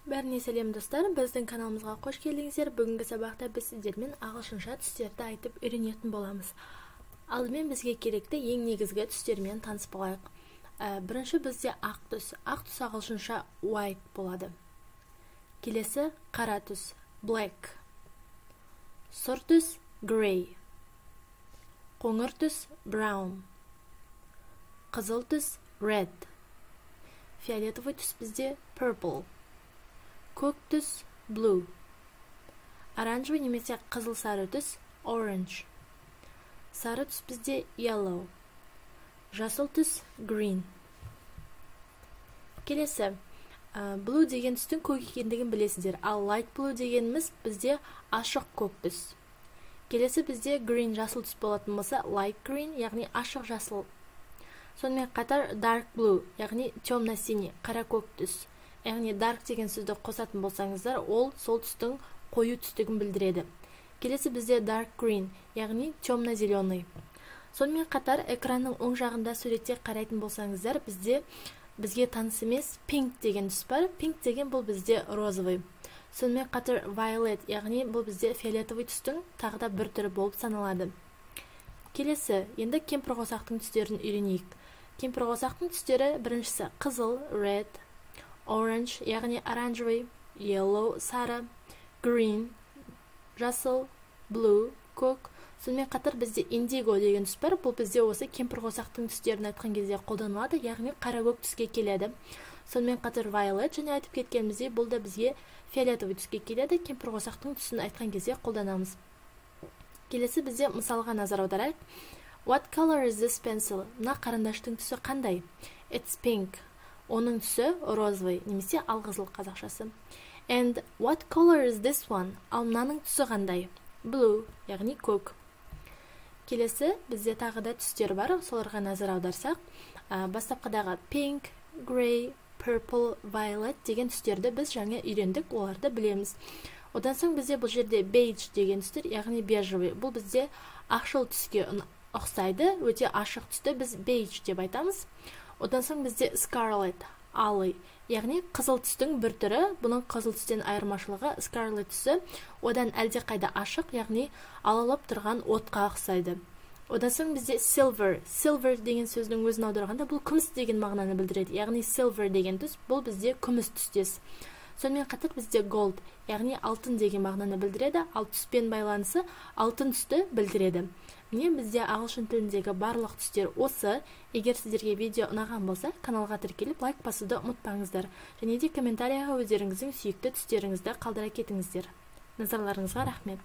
Бәріне сәлем, достар! Біздің каналымызға қош келдіңіздер. Бүгінгі сабақта біз сіздермен ағылшынша түстерді айтып үйренетін боламыз. Алдымен бізге керекті ең негізгі түстермен таныс болайық. Бірінші бізде ақ түс. Ақ түс ағылшынша white болады. Келесі қара түс, black. Сұр түс, grey. Қоңыр түс, brown. Қызыл түс, red. Фиолетовый түс бізде purple. Көк түс, blue. Оранжевый немесе қызыл сары түс, orange. Сары түс бізде yellow. Жасыл түс, green. Келесі blue деген түстің көк екендігін білесіздер, ал light blue дегеніміз бізде ашық көк түс. Келесі бізде green, жасыл түс болатын болса, light green, яғни ашық жасыл. Сонымен қатар dark blue, яғни темно синий, қара көк түс. Яғни dark деген сөзді қосатын болсаңыздар, ол сол түстің қою түстігін білдіреді. Келесі бізде dark green, яғни темно зеленый. Сонымен қатар экранның оң жағында суретте қарайтын болсаңыздар, бізде бізге таныс емес pink деген түс бар. Pink деген бұл бізде розовый. Сонымен қатар violet, яғни бұл бізде фиолетовый түстің тағы да бір түрі болып саналады. Келесі енді кемпірқосақтың түстерін үйренейік. Кемпірқосақтың түстері: біріншісі қызыл, red, orange, яғни оранжевый, yellow, сары, green, жасыл, blue, көк. Сонымен қатар бізде indigo деген түс бар. Бұл бізде осы кемпірқосақтың түстерін айтқан кезде қолданылады, яғни қара көк түске келеді. Сонымен қатар violet, және айтып кеткеніміздей, бұл да бізге фиолетовый түске келеді, кемпірқосақтың түсін айтқан кезде қолданамыз. Келесі бізде мысалға назар аударайық. What color is this pencil? Мына қарындаштың түсі қандай? It's pink. Оның түсі розовый немесе алқызыл қазақшасы. And what color is this one? Ал мынаның түсі қандай? Blue, яғни көк. Келесі бізде тағы да түстер бар, соларға назар аударсақ, бастапқыдағы pink, grey, purple, violet деген түстерді біз жаңа үйрендік, оларды білеміз. Одан соң бізде бұл жерде beige деген түстер, яғни бежевый. Бұл бізде ақшыл түске ұқсайды, өте ашық түсті біз beige деп айтамыз. Одан соң бізде scarlet, алый, яғни қызыл түстің бір түрі. Бұның қызыл түстен айырмашылығы, scarlet түсі одан әлдеқайда ашық, яғни алаулап тұрған отқа ұқсайды. Одан соң бізде silver. Silver деген сөздің өзін аударғанда, бұл күміс деген мағынаны білдіреді, яғни silver деген түс бұл бізде күміс түстес. Сонымен қатар бізде gold, яғни алтын деген мағынаны білдіреді, ал түспен байланысы алтын түсті білдіреді. Міне, бізде ағылшын тіліндегі барлық түстер осы. Егер сіздерге видео ұнаған болса, каналға тіркеліп, лайк басуды ұмытпаңыздар және де комментарияға өздеріңіздің сүйікті түстеріңізді қалдыра кетіңіздер. Назарларыңызға рахмет!